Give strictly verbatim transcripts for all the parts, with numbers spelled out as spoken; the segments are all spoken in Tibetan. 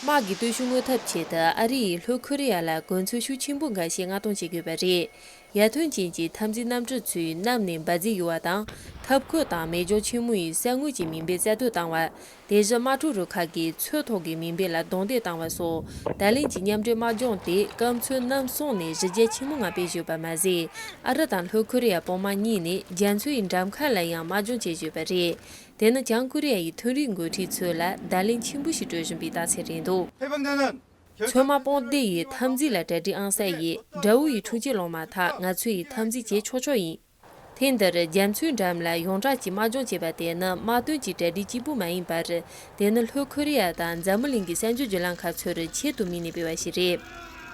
དམག་གི་སྟོབས་ཤུགས་མངོན་ཐབས་ཆེད་དུ་ཨ་རི་ཡིས་ལྷོ་ཁོ་རེ་ཡ་ལ་གོ་མཚོན་ཤུགས་ཆེན་པོ་འགའ་ཞིག་མངགས་གཏོང་བྱེད་དགོས་པ་རེད། ཡར་ཐོན་ཅན་གྱི་འཐབ་འཛིང་གནམ་གྲུ་ཚོས་གནམ་ནས་འབར་རྫས་གཡུག་པ་དང་། འཐབ་འཁོར་དང་མེ་སྒྱོགས་ཆེན་མོ་ཡིས་ས་ངོས་ཀྱི་མུན་པའི་རྩ་དོན་བཏང་བ། དེ་བཞིན་དམག་འཁྲུག་རུ་ཁག་གི་མཚོ་ཐོག་གི་མུན་པ་ལ་རྡུང་རྡེག་བཏང་བ་སོགས། ད་ལན་གྱི་མཉམ་འབྲེལ་དམག་སྦྱོང་དེ་སྐམ་མཚོའི་གནམ་གསུམ་ནས་གཞི་རྒྱ་ཆེན་མོ་ངང་སྤེལ་བཞིན་ཡོད་པ་མ་ཟད། ཨ་རི་དང་ལྷོ་ཁོ་རེ་ཡ་བོད་དམག་གཉིས་ནས་རྒྱ་མཚོ་ཡི་འགྲམ་ཁ་ལ་ཡང་དམག་སྦྱོང་བྱེད་བཞིན་ཡོད་པ་རེད། དེ་ནི་བྱང་ཀོ་རི་ཡ་ཡི་མཐོ་རིམ་འགོ་ཁྲིད་ཚོ་ལ་བརྡ་ལན་ཆེན་པོ་ཞིག་སྤྲོད་བཞིན་པའི་རྟགས་མཚན་རེད་འདུག་མཚོ་དམག་དཔུང་སྡེ་ཡི་འཐབ་འཛིང་ལ་གྲ་སྒྲིག་ཨང་གསར་ཡིས། དགྲ་བོ་ཡི་འཁྲུག་ཆ་སློང་མ་ཐག་ང་ཚོ་ཡིས་འཐབ་འཛིང་བྱེད་ཆོག་ཆོག་ཡིན། དེ་འདིར་རྒྱ་མཚོའི་འགྲམ་ལ་ཡོངས་གྲགས་ཀྱི་དམག་སྦྱོང་བྱས་པ་དེ་ནི་དམག་དོན་གྱི་གྲ་སྒྲིག་གཅིག་པུ་མ་ཡིན་པར། དེ་ནི་ལྷོ་ཁོ་རེ་ཡ་དང་འཛམ་བུ་གླིང་གི་གསར་འགྱུར་བརྒྱུད་ལམ་ཁག་ཚོར་ཆེད་དུ་དམིགས་ནས་སྤེལ་བ་ཞིག་རེད།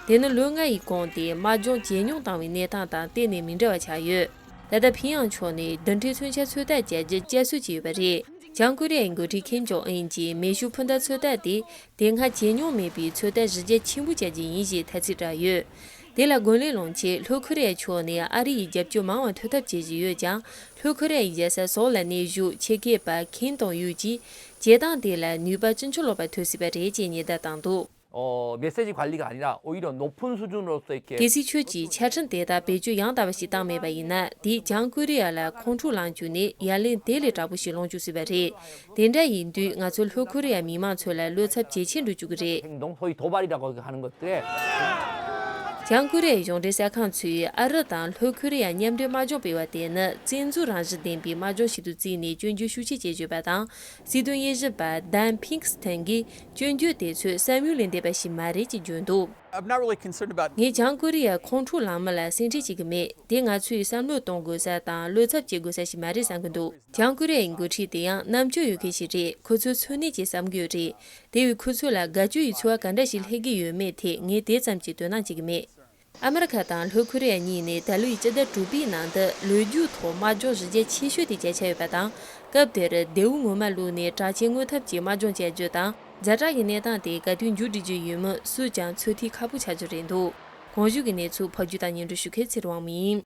དེ་ནི་ལོ་ལྔ་ཡི་གོང་དེ་དམག་སྦྱོང་ཇེ་ཉུང་བཏང་བའི་གནས་སྟངས་དང་གཏན་ནས་མི་འདྲ་བ་ཆགས་ཡོད། ད་ལྟ་ཕིང་ཡང་ཕྱོགས་ནས་རྡུལ་ཕྲན་མཚོན་ཆ་ཚོད་ལྟ་བྱ་རྒྱུ་བསྐྱར་གསོ་བྱས་ཡོད་པ་རེད། བྱང་ཀོ་རི་ཡའི་འགོ་ཁྲིད་ཁིམ་ཇོང་ཨུན་གྱིས་མེ་ཤུགས་འཕུར་མདའ་ཚོད་ལྟ་དེ་དེ་སྔ་བྱས་མྱོང་མེད་པའི་ཚོད་ལྟ་གཞི་རྒྱ་ཆེན་པོ་བྱ་རྒྱུ་ཡིན་ཞེས་ཐ་ཚིག་བསྒྲགས་ཡོད། དེ་ལ་རྒོལ་ལན་སློང་ཆེད་ལྷོ་ཁོ་རི་ཡ་ཕྱོགས་ནས་ཨ་རི་ཡི་རྒྱབ་སྐྱོར་མང་བ་ཐོབ་ཐབས་བྱེད་བཞིན་ཡོད་ཀྱང་། ལྷོ་ཁོ་རི་ཡ་ཡི་རྒྱལ་ས་སོལ་ལ་གནས་བཞུགས་ཆེད་མཁས་པ་ཁིན་ཏོང་ཡུས་ཀྱིས། བྱེད་སྟངས་དེ་ལ་ནུས་པ་ཅུང་ཆུང་ལོག་པ་ཐོན་སྲིད་པ་རེད་ཅེས་ཉེན་བརྡ་བཏང་འདུག 어, 메시지 관리가 아니라 오히려 높은 수준으로서 이렇게 གལ་སྲིད་ཁྱོད་ཀྱིས་ཆ་འཕྲིན་དེ་དག་བེད་སྤྱོད་ཡང་དག་པ་ཞིག་བཏང་མེད་པ་ཡིན་ན། དེས་བྱང་ཀོ་རི་ཡ་ལ་ཁོང་ཁྲོ་ལངས་བཅུག་ནས་ཡ་ལན་དེ་ལས་དྲག་པོ་ཞིག་སློང་བཅུག་སྲིད་པ་རེད། དེ་འདྲ་ཡིན་དུས་ང་ཚོ་ལྷོ་ཁོ་རི་ཡ་མི་མང་ཚོ་ལ་བློ་འཚབ་ཇེ་ཆེར་འགྲོ་བཅུག་གི་རེད། 행동, 소위 도발이라고 하는 것들에 བྱང་ཀོ་རི་ཡའི་གཞུང་འབྲེལ་གསར་ཁང་ཚོས་ཨ་རི་དང་ལྷོ་ཁོ་རི་ཡ་མཉམ་འབྲེལ་དམག་སྦྱོང་སྤེལ་བ་དེ་ནི་བཙན་འཛུལ་རང་བཞིན་ལྡན་པའི་དམག་སྦྱོང་ཞིག་ཏུ་བརྩིས་ནས་སྐྱོན་བརྗོད་ཤུགས་ཆེ་བྱེད་བཞིན་པ་དང་། སྲིད་དོན་དབྱེ་ཞིབ་པ་ཌན་ཕིང་སི་ཐན་གྱིས་སྐྱོན་བརྗོད་དེ་ཚོས་བསམ་ཡུལ་ལས་འདས་པ་ཞིག་མ་རེད་ཅེས་བརྗོད་འདུག I'm not really concerned about ངས་བྱང་ཀོ་རི་ཡ་ཁོང་ཁྲོ་ལངས་མིན་ལ་སེམས་ཁྲལ་བྱེད་ཀྱི་མེད། དེ་ང་ཚོས་བསམ་བློ་གཏོང་དགོས་ས་དང་བློ་འཚབ་བྱེད་དགོས་ས་ཞིག་མ་རེད་བསམ་གྱི་འདུག་བྱང་ཀོ་རི་ཡའི་འགོ་ཁྲིད་དེ་ཡང་རྣམ་དཔྱོད་ཡོད་མཁན་ཞིག་རེད། ཁོ་ཚོས་འཚོ་གནས་ཀྱི་བསམ་གྱི་ཡོད་རེད། དེ་བས་ཁོ་ཚོ་ལ་དགའ་སྐྱོ་ཡི་ཚོར་བ་ག་འདྲ་ཞིག་སླེབས་ཀྱི་ཡོད་མེད་ཐད་ངས་དེ་ཙམ་གྱིས་དོ་སྣང་བྱེད་ཀྱི་མེད། ཨ་མི་རི་ཁ་དང་ལྷོ་ཁོ་རི་ཡ་གཉིས་ནས་ད་ལོའི་སྤྱི་ཟླ་དྲུག་པའི་ནང་དུ་ལོ་རྒྱུས་ཐོག་དམག་སྦྱོང་གཞི་རྒྱ་ཆེ་ཤོས་དེ་བརྒྱབ་ཆགས་ཡོད་པ་དང་། སྐབས་དེར་རྡེའུ་ངོ་མ་བླུགས་ནས་དྲག་ཆས་རྔོན་ཐབས་ཀྱི་དམག་སྦྱོང་བྱ་རྒྱུ་དང་། ཛ་དྲག་གི་གནས་སྟངས་དེ་ག་དུས་མཇུག་སྒྲིལ་རྒྱུ་ཡིན་མིན་སུས་ཀྱང་ཚོད་ཐིག་ཁག་པོ་ཆགས་རྒྱུ་རེད་འདུག་གོང་ཞུས་ཀྱི་གནས་ཚུལ་ཕབ་སྒྱུར་དང་སྙན་སྒྲོན་ཞུ་མཁན་ཚེ་རིང་དབང་མོ་ཡིན།